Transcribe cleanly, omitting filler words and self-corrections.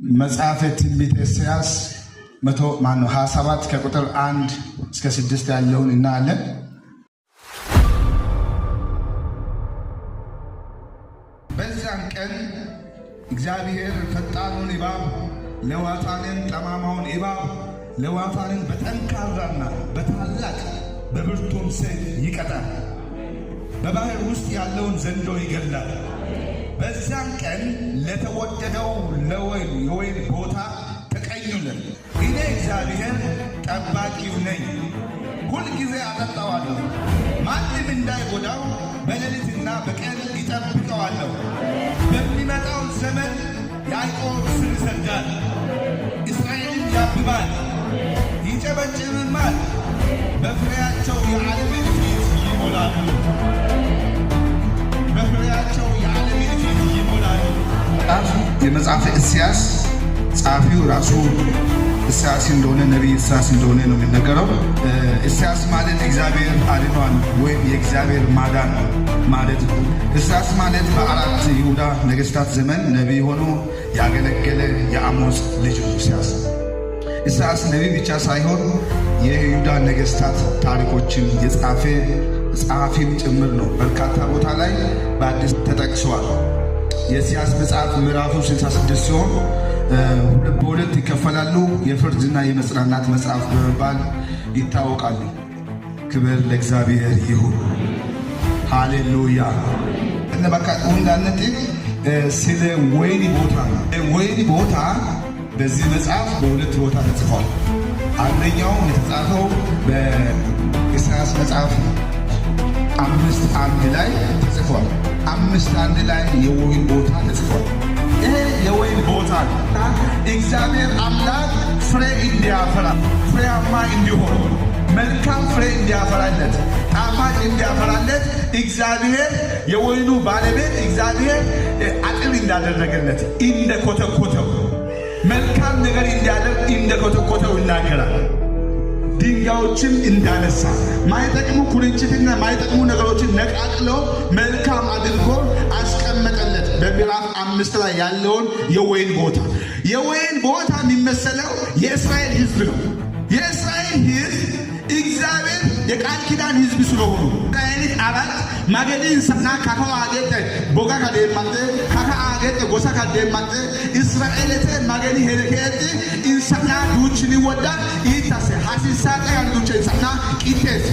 መጽሐፈ ትንቢተ ኢሳይያስ መቶ ማነው 27 ከቁጥር 1 እስከ 6 ያለውን እናያለን። በዚያን ቀን እግዚአብሔር ፈጣኑን እባብ ሌዋታንን፣ ጠማማውን እባብ ሌዋታንን በጠንካራና በታላቅ በብርቱም ሰይፍ ይቀጣል። በባህር ውስጥ ያለውን ዘንዶ ይገድላል። በዚያን ቀን ለተወደደው ለወይን የወይን ቦታ ተቀኙለት። እኔ እግዚአብሔር ጠባቂው ነኝ፣ ሁልጊዜ አጠጣዋለሁ፣ ማንም እንዳይጎዳው በሌሊትና በቀን ይጠብቀዋለሁ። በሚመጣው ዘመን ያዕቆብ ስር ይሰዳል፣ እስራኤልም ያብባል፣ ይጨበጭብማል፣ በፍሬያቸው የዓለምን ፊት ይሞላሉ። በፍሬያቸው የዓለምን ፊት ይሞላሉ። የመጽሐፈ ኢሳይያስ ጸሐፊው ራሱ ኢሳይያስ እንደሆነ፣ ነቢይ ኢሳይያስ እንደሆነ ነው የሚነገረው። ኢሳይያስ ማለት እግዚአብሔር አድኗል ወይም የእግዚአብሔር ማዳን ማለት ነው። ኢሳይያስ ማለት በአራት ይሁዳ ነገስታት ዘመን ነቢይ ሆኖ ያገለገለ የአሞጽ ልጅ ነው። ኢሳይያስ ነቢይ ብቻ ሳይሆን የይሁዳ ነገስታት ታሪኮችን የጻፈ ጸሐፊም ጭምር ነው። በርካታ ቦታ ላይ በአዲስ ተጠቅሰዋል። የኢሳይያስ መጽሐፍ ምዕራፉ 66 ሲሆን በሁለት ይከፈላሉ። የፍርድና የመጽናናት መጽሐፍ በመባል ይታወቃሉ። ክብር ለእግዚአብሔር ይሁን። ሃሌሉያ። በቃ እንዳነት ስለ ወይን ቦታ ነው። ወይን ቦታ በዚህ መጽሐፍ በሁለት ቦታ ተጽፏል። አንደኛው የተጻፈው በኢሳይያስ መጽሐፍ 5:1 ላይ ተጽፏል። 5:1 ላይ የወይን ቦታ ተጽፏል። ይሄ የወይን ቦታ ነው። እግዚአብሔር አምላክ ፍሬ እንዲያፈራ፣ ፍሬያማ እንዲሆን፣ መልካም ፍሬ እንዲያፈራለት፣ ጣፋጭ እንዲያፈራለት እግዚአብሔር የወይኑ ባለቤት እግዚአብሔር አጥር እንዳደረገለት፣ እንደኮተኮተው፣ መልካም ነገር እንዲያደርግ እንደኮተኮተው ይናገራል። ድንጋዮችን እንዳነሳ፣ ማይጠቅሙ ኩርንችትና ማይጠቅሙ ነገሮችን ነቃቅሎ መልካም አድርጎ አስቀመጠለት። በምዕራፍ 5 ላይ ያለውን የወይን ቦታ፣ የወይን ቦታ የሚመሰለው የእስራኤል ሕዝብ ነው። የእስራኤል ሕዝብ እግዚአብሔር የቃል ኪዳን ሕዝብ ስለሆኑ እስራኤል አራት ማገዲን ሰና ካካ አጌጠ ቦጋ ካደማጤ ካካ አጌጠ ጎሳ ካደማጤ እስራኤልተ ማገኒ ሄለከቲ ኢንሰና ዱችኒ ወዳ ኢታሴ ሀሲሳቀ ያንዱቸ ኢንሰና ቂጤስ።